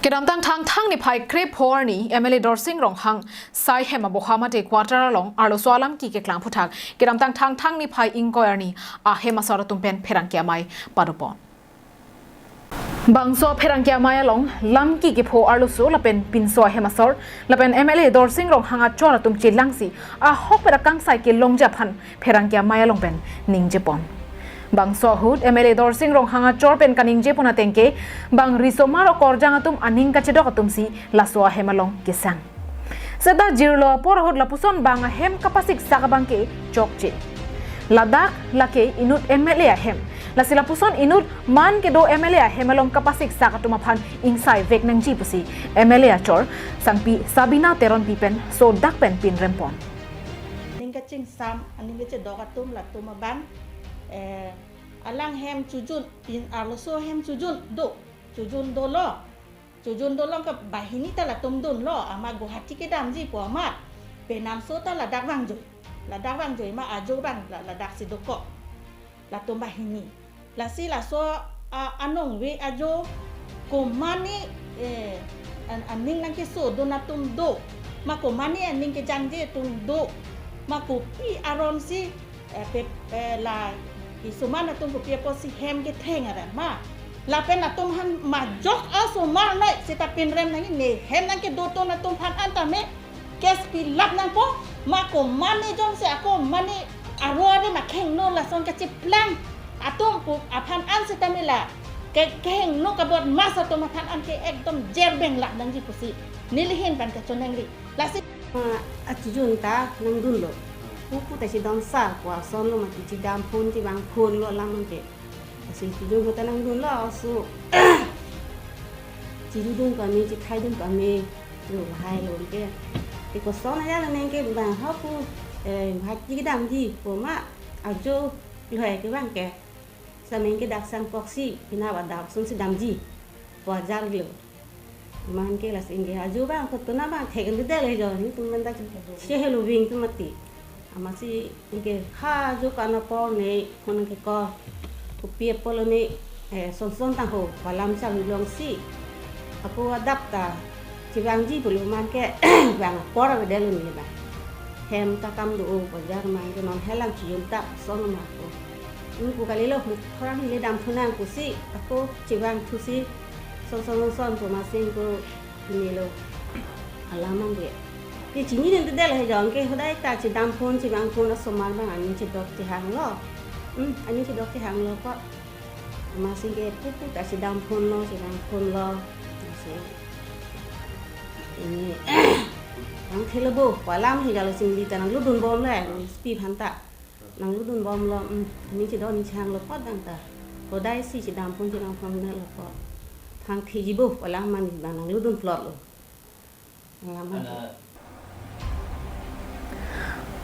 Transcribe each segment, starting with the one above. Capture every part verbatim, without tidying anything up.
Kedamtang Thangthang niphai krepho arni M L A Dorsing Ronghang sai hem aboha mate quarter along arloso alam ki keklang aphuthak kedamtang Thangthang niphai ingkoi arni ahem asor atum pen pherangke amei padopon. Bangso pherangke amei along lam ki kepho arloso lapen pinso ahem asor lapen M L A Dorsing Ronghang achor atum chelangsi ahokpet akangsai kelongji aphan pherangke amei along pen ningjepon. Bangso ahut M L A Dorsing Ronghang achor pen kaningjepon ateng ke bang risomar okorjang atum aning kachedok atumsi laso ahem along kesang. Seta jirlo apor ahut lapuson bang ahem kapasik sak abang ke chokche. Ladak lake inut M L A ahem. Lasi lapuson inut man kedo M L A ahem along kapasik sak atum aphan ingsai vek nangji pusi M L A achor sangpi Sabina Teronpi pen sodak pen pinrempon. Aning kachingsam, aning kachedok atum latum abang, eh, alang hem chojun, pin arloso hem chojun do, chojun dolo, chojun dolo ke banghini ta latum dunlo, amat Guwahati kedamji pu amat, penamso ta ladak vangjoi, ladak vangjoi ma ajo abang la-, ladaksi dokok, latum banghini. Lasi laso, a, anong ve ajo, komatne, eh, an-, aning nangkesodun atum do, ma komatne aning kejangje atum do, ma kopi aronsi, eh, pe-, eh, la isuman atum kopi apotsi hem ketheng aran ma. Lapen atum aphan majok asomar noi seta pinrem nangji, ne hem nangkedotun atum aphan an tame case pilap nangpo, ma komatne jongsi ako mane aro ave ma khengno lason kachiplang atum pu aphan an seta mela ke khengno kabodmas atum aphan an ke ekdom jer benglap nangji pusi nelihin pen kachonangri. Lasi, ah, achojun ta nangdunlo. Pupu ta chidon sar ko ason lo mati chidam phone chevang phone lo alam ke. Lasi chojun ahut ta nangdunlo, so chirudun kami, chithaidun kami, lo hai lo ke. Te koson aja neng ke bang ho pu, eh, Guwahati kedamji pu ma ajo lo hai ke bang ke. Sameng ke dak sang poksi, pina ba dak sunsi damji pu ajar lo. Amat ke lasi ke ajo bang, kotona bang, thek ende del he jo, netum menta che helo ving tu mati. Amatsi ke ha ajo kana por ne, honang ke ko, kopi apotlo ne, eh, son son tang ho, pu alam chang longsi. Ako adap ta, chevangji pulo amat ke, bang apor ave del ne bang. Hem ta kam do o, pu ajar amat ke non helang chiyun ta, son ma ko. Nungku kalilo, muk khorang hile dam thunang pusi, ako chevang thusi, son son son son pu amatsi ko, nilo. Alam abang ke. Ye chini nang tedel he jong ke hodai ta chidam phone chevang phone asomar bang aning chedok chehanglo. Hmm, aning chedok chehanglo ko. Amatsi ke pupu ta chidam phone lo, chevang phone lo. Amatsi. Ini, ang thelo bo, pu alam he jalo singli ta nanglutdun bomlo, spi aphan ta. Nanglutdun bomlo, hmm, aning chedok aning chehanglo ko dang ta. Hodaisi chidam phone chevang phone nelo ko. Thang theji bo, pu alam amat bang nanglutdun plotlo.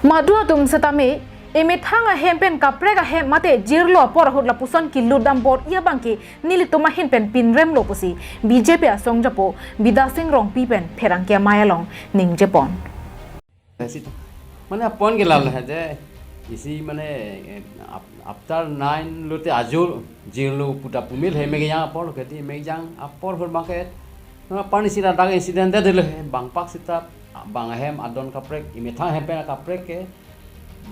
Madu atum setame, emethang ahem pen kaprek ahem mate jirlo apor ahut lapuson kelutdam bor-i abang ke nelitum ahin pen pinremlo pusi B J P asong japo Bidya Sing Rongpi pen pherangke amei along ningjepon. Mane apon ke lal hai je, isi mane, eh, ap-, after nine lote ajo jirlo puta pumil he mekjang apor ke ti mekjang apor hor bangke. Nang apar ni sira dak incident de dele bang pak sita bang ahem adon kaprek, emethang ahem pen kaprek ke,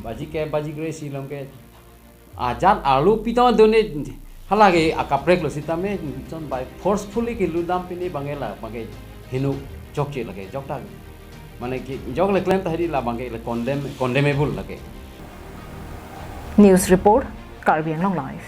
baji ke, baji gre si lom ke. Ajat arlo pitang done halake akaprek lo sitame, chon by forcefully kelutdam pine bangke la, bangke hinu jokche lake, jokta. Mane ke jok le klem ta hedi la bangke le condemn, condemnable lake. News report, Karbi Anglong Live.